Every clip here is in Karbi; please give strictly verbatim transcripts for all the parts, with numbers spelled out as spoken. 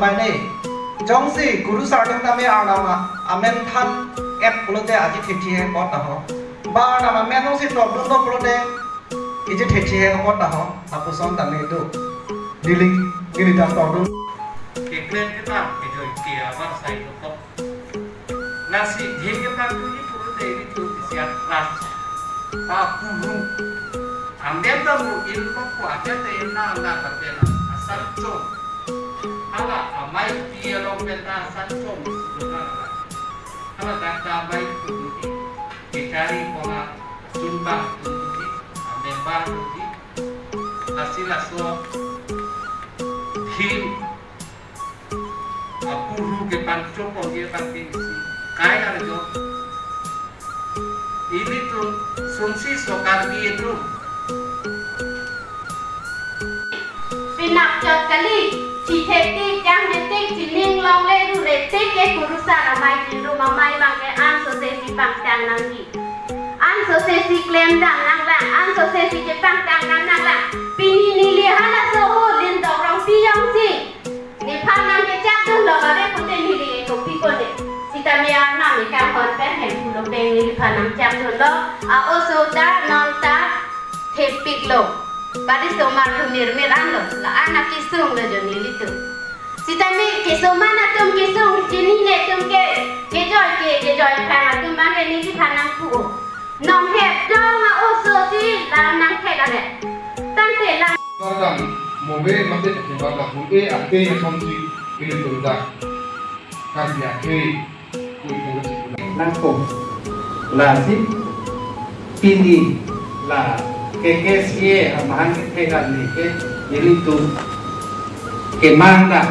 Mane, jongsi kurusar atum tame Arnam amen than-et pulote aji thethi he apot aho. Ba Arnam amen jongsi tokdunlo pulote iji thethi he apot aho. Lapuson tame do. Neli, neli ta tokdun. Keklem kita kejoi ke abar sai toktok. Lasi dheke aphan tu ipuru de ilitum isi atras. Pa puru. Angdeng ta mu ilok ko akhir te ina na ta te na. Asal chom. Hala amei pi along pen ta asal chom isi dona la. Hala ta ta amei tu di. Kechari konga chumbang tu di. Amemba tu di. Lasi laso. Dhim. Apuru ke pangchok pon ke pangke isi. Kai arjo. Ilitum sungsi so Karbi atum. Pinap chot kali, chithetik, jangthetik, chining longle ruretik ke kurusar amei chinrum amei abang ke ansose si pangchang nangji. Ansose si klemdam nanglang, ansose si chepangchang nanglang. Pini neli halaso o Lindok Rongpi jongsi nephan nangkechakdunlo kave pute neli etopi kone. Sitame Arnam ekanghon pen Hemphu along pen neliphan nangchakdunlo. A-oso ta non ta thepiklo. Bariso mar thu mirmir anlo. La-an akesung lo jo nelitum. Sitame kesoman atum kesung chinine atum ke. Kejoi ke, kejoi phang atum abang ke neliphan nangpu. Nonghep dong a-oso si la nangthek ave. Tangte la. Bardam, move mate thek bardam, move ate ya somsi ilitum ta. Karbi akhei, kui kui si. Nangko. Lasi, pini, la, K K C A, amahang ke thek ani ke, ilitum. Kemang ta.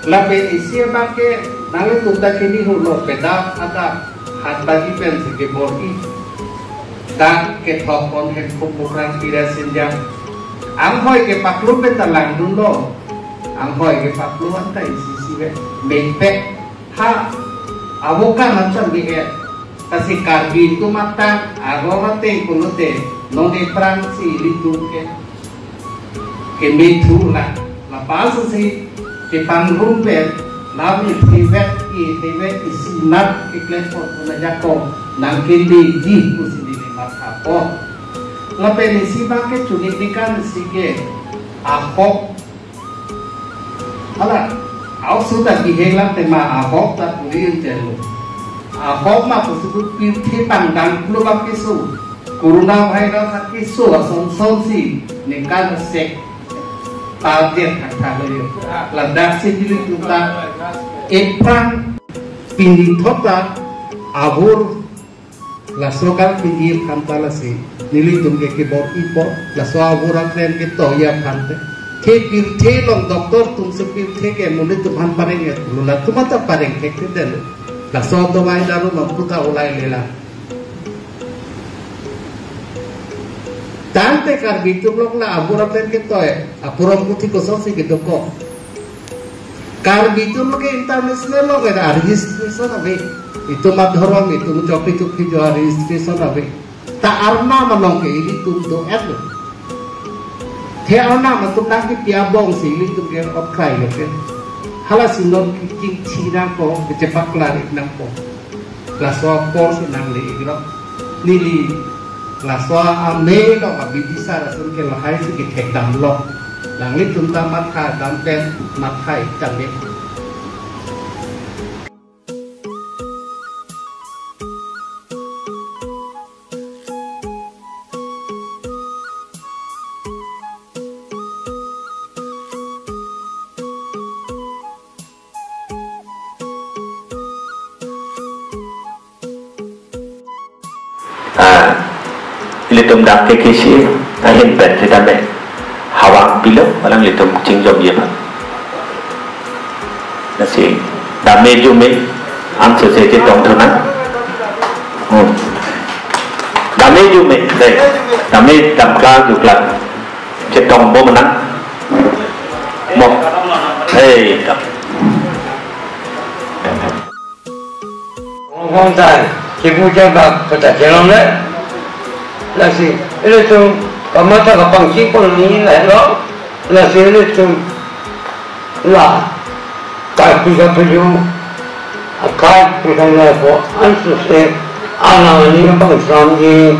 Lapen isi abang ke nanglitum ta kini hulo pedap adap hat bagi pen si kebor-i. Dak kethok pon Hemphu Mukrang Pira Sinjang. Anghoi kepaklo pen ta langdunlo. Anghoi kepaklo anta isi isi vet. Mepek ha avokan ancham bi-et. Lasi Karbi atum atang arong ateng pulote non aphrang si ilitum ke kemethu la, lapuson si kepangrum pen, lam ithevet, ithevet, isinat keklem pon puna jakong nangkeleji pusi neli matha pon. Lapen isi abang ke chunik nikan si ke ahok. Hala, ahok sudah diheng lang tema ahok ta puri enchelo. Ahok ma pusi pu pirthe pangdang pulo bak keso. Corona virus akeso ason son si ningkan sek target thakthak lo yo. Ladak si nelitum ta aphrang pini thot ta abur laso kal pini aphan ta lasi nelitum ke kebor-ipo laso abur akren ke toya aphan te. The pirthe along doctor atum si pirthe ke monit atum aphan pareng-et lo, latum ta pareng thekthedetlo. Laso dawai daru mampu ta ulai lela. Tangte Karbi atum along la abur apen ketoi, apurom puthi kosonsi kedokok. Karbi atum along ke international along ke registration ave. Itum adhorom, itum chokri chokri jo registration ave. Ta Arnam along ke ilitum do-etlo. The Arnam atum nangkepi abang si ilitum ke otkrai lo ke. Halasi non kingthi nangpo, kechepaklar nangpo. Laso apor si nangli-iklo. Neli laso amei lo abidisar ason ke lahai si kethekdamlo. Nanglitum ta matha dam pen matha-ik tame. Ah, ilitum dak K K C A ahin pen sitame havar pilo, alanglitum chingjom ye aphan. Lasi dame jume, ansose chetong thunang. Hmm. Dame jume, dei. Dame damkla jukla. Chetong bom nang. Mo. Hei. Hong tai, kipu jabak kata chelong le. Lasi, ilitum, kamatha kapangsi pon ni la lo. Lasi, ilitum, La, karpi kapejong, akai putang na po, ansose, anam aning kapangsamji,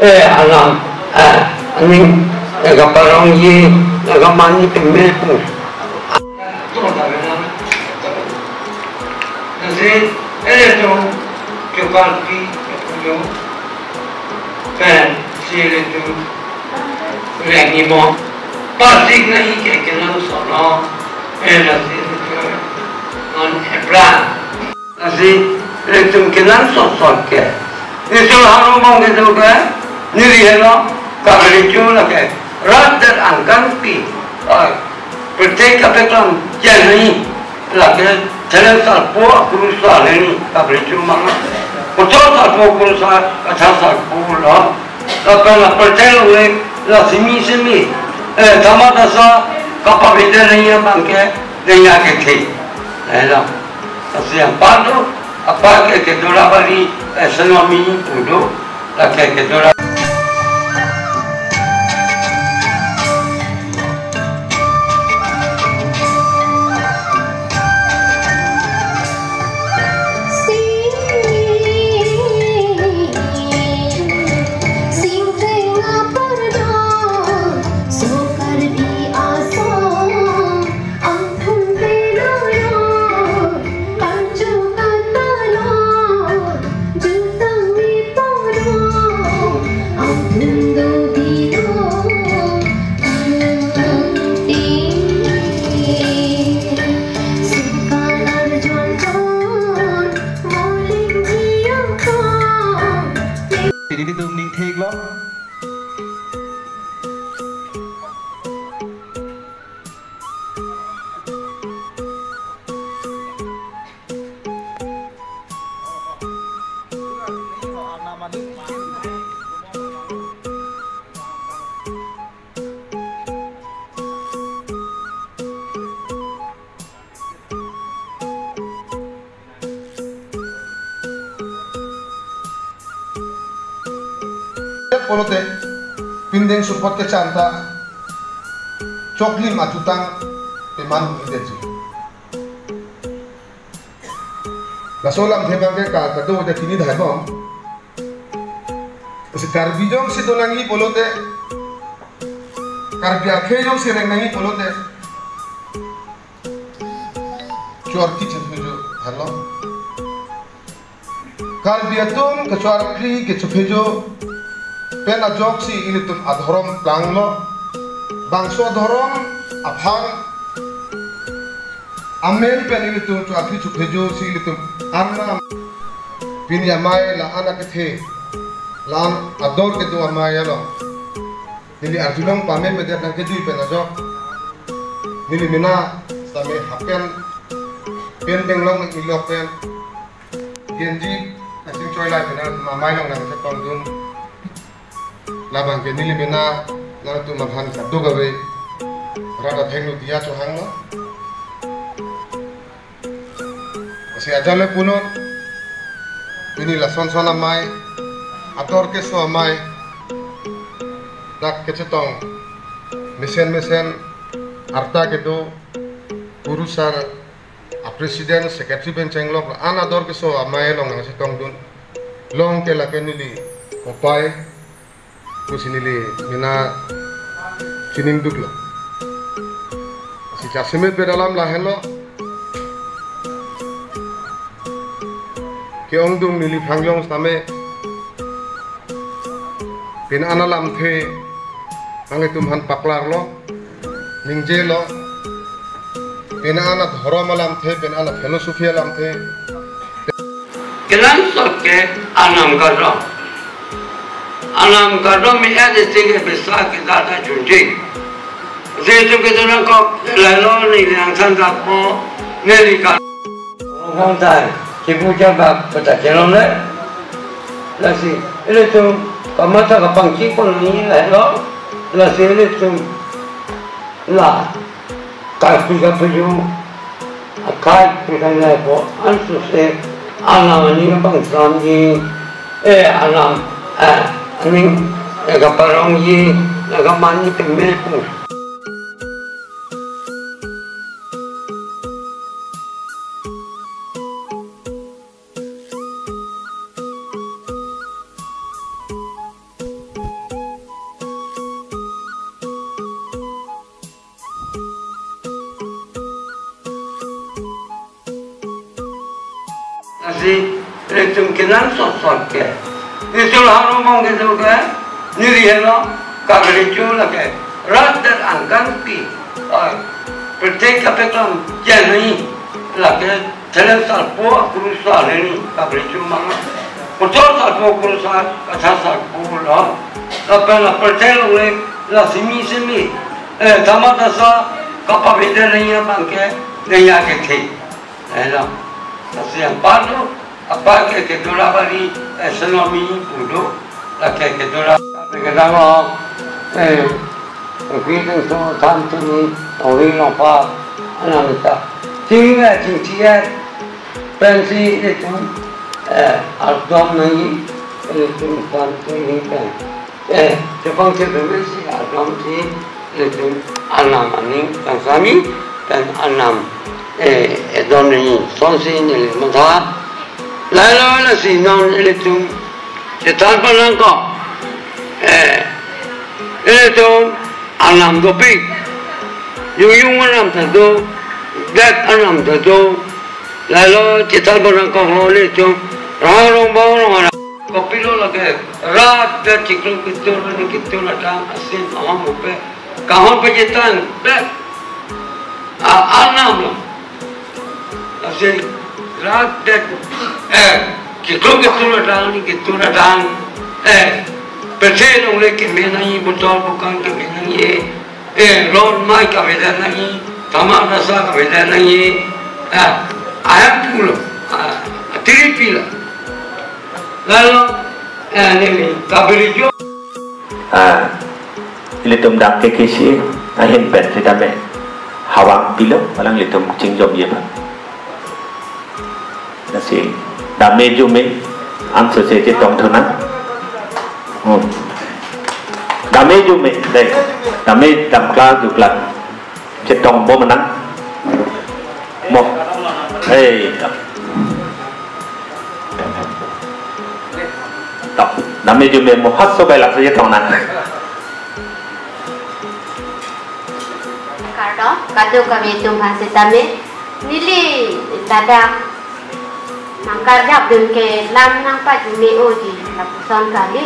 eh, anam, eh, aning, eh, kaparongji, nangkamanji peme pu. Lasi, eh, to, chokarpi, kapejong, pen, si, eh, to, Lengni mo, pasik na i ke kenangsot lo, eh, lasi, non epra. Lasi, ilitum kenangsot sot ke. Ilitum harong bang ke tu ke, neli helo, kaprek chu lake, rat dan angkangpi, ah, protek kapeklam, janai, lake, channel sarpo, kurusar ini, kaprek chu manga. Kotor sarpo, kurusar, kacha sarpo lo. Lapen la percaya le la simi simi, eh, tama tasa kapabida nangji abang ke nangji akethe. Eh, la. Lasi yang pado, apa ke kedora bari, eh, senomi udo, la ke kedora. Nelitum ning thek lo. Pulote, pindeng support kechan ta, choklim achutang teman ide ji. Laso alamthe abang ke ka, kado de chini dhai bom. Lasi Karbi jongsi do nangji pulote, Karbi akhei jongsi reng nangji pulote, choarpi chephejo, helo. Karbi atum kechoarpi kechephejo pen ajoksi ilitum adhorom planglo. Bangso adhorom aphan amen pen ilitum choarpi chephejo si ilitum arnam. Pini amei la-an akethe, la-an ador kedo amei along neli arjulong pame medet nangkejui pen ajok, neli mena sitame hapen pen benglong nang ilok pen genji nangchingchoi lai pen amei along nangchetongdun. Labang ke neli mena nangtum aphan kadokave rat athengno diya chohanglo. Lasi ajat le punon, pini lasonson amei, ador keso amei, dak kechetong mesen mesen arta kedo, kurusar a-president, secretary pen chenglok, la-an ador keso amei along nangchetongdun. Long ke lake neli kopai, pusi neli mena chiningduklo. Si jasemet bed alam lahenlo. Ke-ongdung neli phangjong sitame, pini an alamthe nanglitum aphan paklarlo, ningjelo, pini an adhorom alamthe, pini an aphilosophy alamthe. Kenangsot ke anam kardom. Anam kardom mi ade tingke bisa kita ta junjing. Jesu kita nangkok, lalu ni yang san kapo, neli ka. Orang tai, si puja bak, peta chelom le. Lasi, ilitum, kamata kapangchipon ni lahenlo. Lasi, ilitum, la. Karpi kapejong, akai putang na po, ansose, anam aning kapangsamji, eh, anam, eh, aning, eh, kaparongji, eh, kamanji peme pu. Si, ilitum kenangsot sot ke. Ilitum Rongbong kedo ke, neli henlo, kagrejo lake, rat det angkan pi, ah, protek kapeklam, jen nai, lake, thelen sarpo, kurusar nai, kagrejo manga. Kotor sarpo, kurusar, kathar sarpo lo. Lapen la protek longle, la simi simi. Eh, tama tasa, kapabeda nai ya bangke, nai ya kethe. Elo, lasi anparlo, apar ke kedora bari, eh, senomi pudo, lake kedora. Kedang lo, eh, Kristo so than tuni, ori no pa, anamita. Ting eh, ting tiet, pensi ilitum, eh, ardom nai, ilitum than tuni pen. Eh, chepang chepe mesi ardom si, ilitum Arnam aning kangsami, pen Arnam, eh, edon ni sonsi neli matha. Lailo lasi non ilitum, chethan pon nangkok, eh, ilitum Arnam dopik, yungyung Arnam ta do, det Arnam ta do, lailo chethan pon nangkok lo ilitum, rong rong bau rong Arnam. Kopilo lake, rat det chiklo kitur ni kitur adang asin amang upe. Kahon pachethan, bet. A, Arnam lo. Asin, rat det, eh, chiklo kitur adang ni kitur adang. Eh, pese longle keme nai, botol bokang keme nai, eh. Eh, ron mai kaveda nangji, tama tasa kaveda nangji, ah, ahem pulo, ah, atiri pila. Lalu, eh, neli, kabiri jo. Ah, ilitum dak ke kisi, ahin pen sitame, hawang pilo, malang ilitum chingjom ye pa. Lasi, dame jume, anso se chetong thunang. Hmm. Dame jume, dei. Dame dam klar ju klar. Chetong bom nang. Mo. Hei. Tok. Dame jume mo hot so bai lak se chetong nang. Kardom, kadokave atum aphan sitame, neli ladak nangkarjap dun ke lam nangpajune-oji lapuson kali.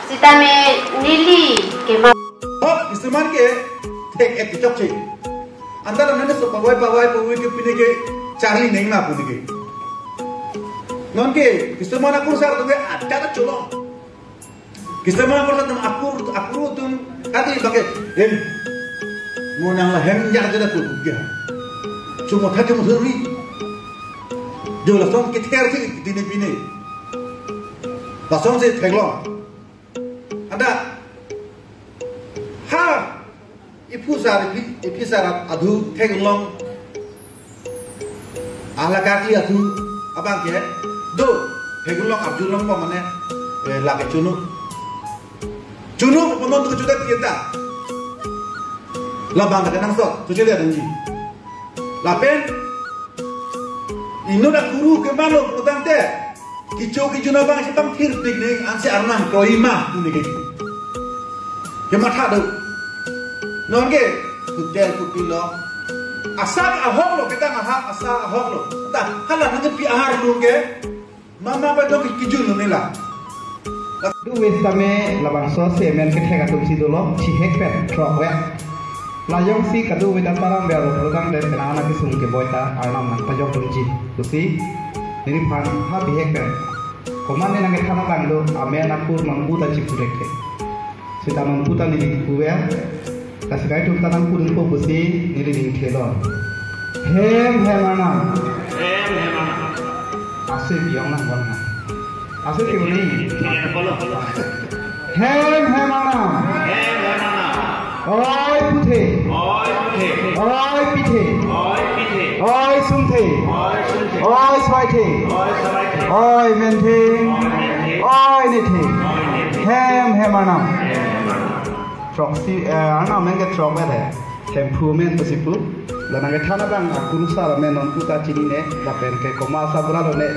Sitame neli kema. Oh, কিছুমান ke thek et chok ching. Anta la nane so pawai pawai pawai ke pine ke charli neng na pune ke. Non ke, কিছুমান akur sar tu ke ada cholo. Kisama kursa tum akur, akur tum kati bangke, eh, mo nang lahem ya jada tu ya. Cuma tha cuma suri. Jo lason kether si dini pine. Lason si theklong. Ada. Ha. Iphu sar, iphi, iphi sar adhu theklong. Alakaki adhu abang ke do theklong arjulong pa mane, eh, lake chunu. Chunu pa non tu chuda kita. Labang ke nangsot, tu chuda dengji. Lapen inut akuru ke malo putangte. Kicho kicho na bang si pangthir pik ni ansi arnam kroima puni ke. Kematha do. Non ke hotel putilo. Asar ahok lo kita ngahak asar ahok lo. Ta hala nang pi ahar lun ke. Mama pa dong kijun lo nila. Duve sitame labangso semen kethek atum si dolo, chihek pen throk vet. Lajong si kaduve ta param ber lo, rudang den kena ana kesung keboi ta arnam nangpajok dunji. Pusi, neli aphan ha bihek pen. Komat ne nangkethan abang do, amen akur nonpu ta chipurek ke. Sita nonpu ta neli puver. Lasi kai tum ta nangpu dunpo pusi neli ning thelo. Hem hem arnam. Hem hem arnam. Ase biyong nang bon na. Ase ke boni. Iya, bolo, bolo. Hem hem arnam. Hem hem arnam. Oi puthe. Oi puthe. Oi pithe. Oi pithe. Oi sumthe. Oi sumthe. Oi swaithe. Oi swaithe. Oi menthe. Oi menthe. Oi nethe. Oi nethe. Hem hem arnam. Hem hem arnam. Throksi, eh, arnam amen ke throk vet he. Hemphu amen pusi pu. La nangkethan abang akur sar amen nonpu ta chinine. Lapen ke komat asabra lone.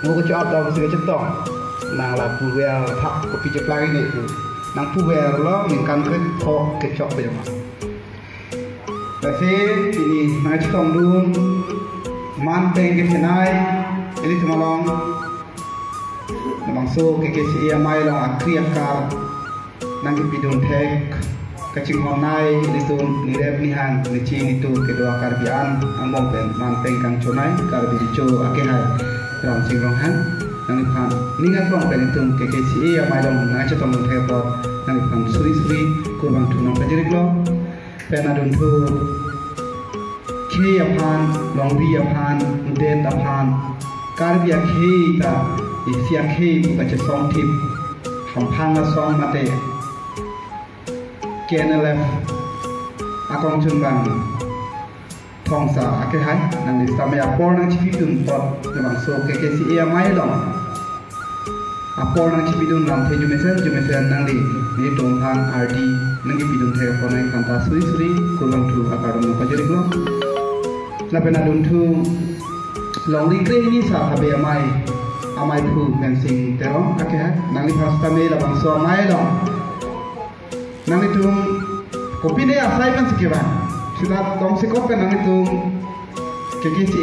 Mo kecho-ap ta pusi kechetong. Nang la puver thak kopi cheplang ne pu. Nang puver lo ningkan kre pho kechok pe ma. Lasi pini nangchetong dun man peng kethenei. Ilitum along, labangso K K C A amei along akri akar nangkepidun thek kachinghon nei ilitum nirep nihang nichi nitu kedo a-Karbi an angbong pen man peng kangchonei Karbi Recho akehai Ramsing Ronghang, nangliphan ning angbong pen ilitum K K C A amei along nangchetongdun thek apot nangliphan suri suri kurvangthu nangpajir-iklo. Pen adunthu khei aphan, longri aphan, det aphan, Karbi akhei ta isi akhei pu kachesong thip, hamphang asong mate K N L F akong chunbang Thongsa akehai nangli sitame apor nangchipidun apot labangso K K C A amei along apor nangchipidun lamthe jumesen jumesen nangli nelitum aphan ardi nangkepidun thek apot nangliphan ta suri suri kurvangthu akardom nangpajir-iklo. Lapen adunthu longri krehini sa habe amei, ameiphu Mensing Teron akehai, nangliphan sitame labangso amei along nanglitum kopine asai pensi kevang, sita tongsekot pen nanglitum K K C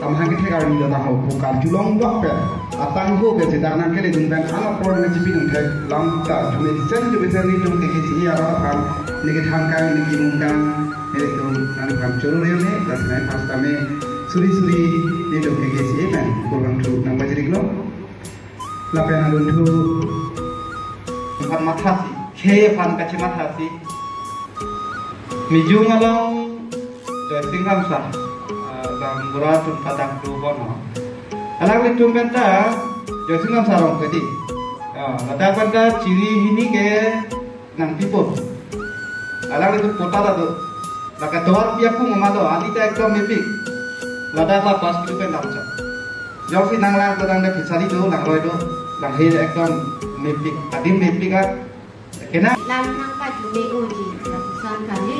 A amahang kethek arni dotang ho pu karjulong dok pen, atangho pen sita nangkeledun pen an apor nangchipidun thek lam ta jumesen jumesen nelitum K K C A arat aphan neke thangkang neke mungkang nelitum nangliphan choro reo ne, lapen nangliphan sitame suri suri nelitum K K C A pen kurvangthu nangpajir-iklo. Lapen adunthu aphan mathasi, khei aphan kachematha si. Mijung along Joysing Kramsa, ah, gaonbura atum padang tu bono. Alanglitum penta Joysing Kramsa arong kedi. Ah, ladak penta chiri hini ke nangpipon. Alanglitum pota ta do. Lake tovar pi akung ma do, ali ta ekdom mepik. Ladak la pas tu pen damchot. Jongsi nanglang to nang de phisali do, langroi do, langhe ekdom mepik. Adim mepik a. Kena. Lam nangpajut me-oji, lapuson kali.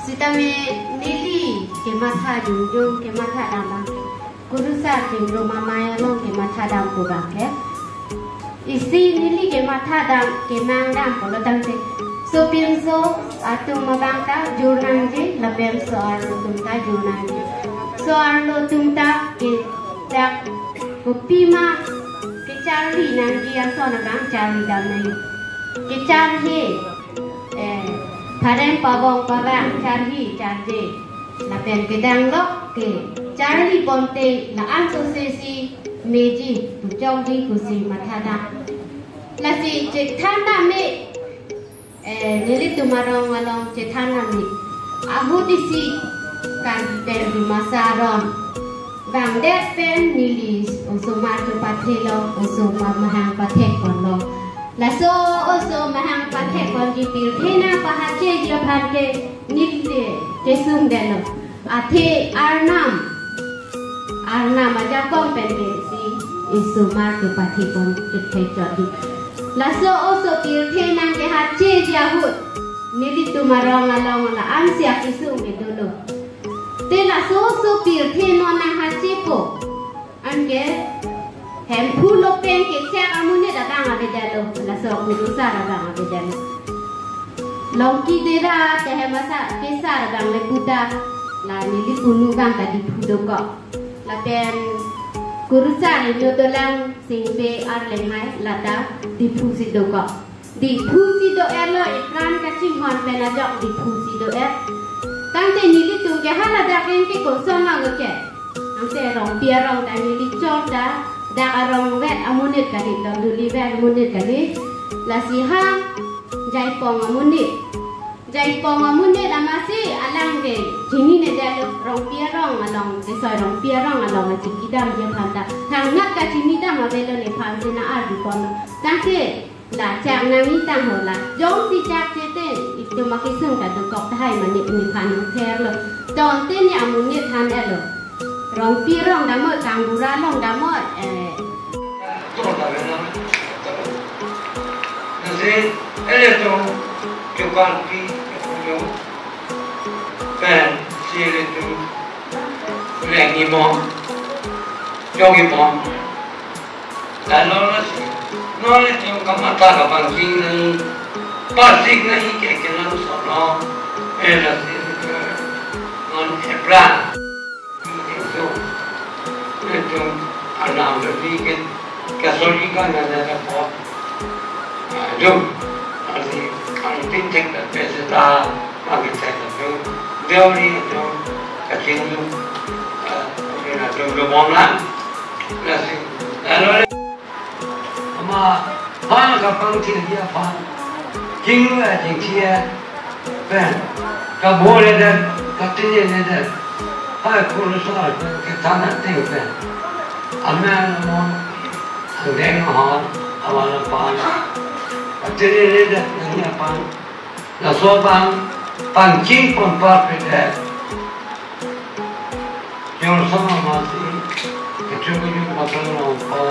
Sitame neli kematha jongjong, kematha dam abang kurusar Chingrum amei along kematha dam pu abang ke. Isi neli kematha dam, kemang dam pulo tangte, sopinso atum abang ta jur nangji, lapen so-arlo atum ta jur nangji. So-arlo atum ta ke dak kopima kecharli nangji ason abang charli dam nangji. Kecharhe, eh, phareng pabong pabang charhi charje. Lapen kedang lok ke charli ponte la-an sose si meji puchokji pusi matha dam. Lasi chethan dam me, eh, nelitum arong along chethan dam me. Ahut isi kan pen Dimasa aron vangdet pen neli osomar kepathelo, osomar mahang pathek ponlo. Laso osomar mahang pathek ponji pirthe nangpahacheji aphan ke neli kesung detlo. Athe arnam, arnam ajakong pen ke si osomar kepathe pon kethek chot di. Laso oso pirthe nangkehacheji ahut nelitum arong along la-an si akesung ke dolo. Te laso oso pirthe non nanghachepo. Anke Hemphu lo pen kechak amonit abang avedetlo, laso kurusar abang avedetlo. Longki Dera te hem asa kesar abang le puta, la neli punu abang ta Diphu dokok. Lapen kurusar inut dolang Singpe arleng hai, lata Diphu si dokok. Diphu si do-etlo, ipran kachinghon pen ajok Diphu si do-et. Tangte nelitum ke haladak pen ke koson lang ke. Tangte Rongpi arong ta neli chor ta, dak arong vet amonit kali, Donduli vet amonit kali. Lasi ha Jaipong amonit. Jaipong amonit amatsi alang ke chinine detlo, Rongpi arong along, kesoi Rongpi arong along achikidamji aphan ta. Thangnat kachinidam avelo, nephan si na-arjupon. Tangte lachak nangji tang ho la. Jongsi chak chete itum akesung ta dokok tahai mane nephan nangtherlo. Tonte ne amonit han etlo. Rongpi arong dam-oi, kangbura along dam-oi, eh. Nasi, ele tong, chokan pi, chokan pen, si ele tong, leng imon, jok imon. Lalo nasi, non ilitum kamatha kapangching nangji, pasik nangji ke kenangsot lo. Eh, lasi, non epra. Ilitum, ilitum, Anam dun ni ke kasori kan ada ada po. Aduh, nanti ang tin cek tak pesa ta, ang cek tak tu. Dia ni tu kacing tu. Ah, ni na tu tu bom lang. Nasi, lalu ama, ha, kapangthir dia aphan. Jing, jing sia. Pen, kabor-ledet, katinledet, hai kurusar, kethan ateng pen. Amen amon, angdeng ahon, awan apan. Katinledet, nangji apan. Laso abang, pangching pon parpedet. Jor sama mati, kecil kecil kapal nongpa.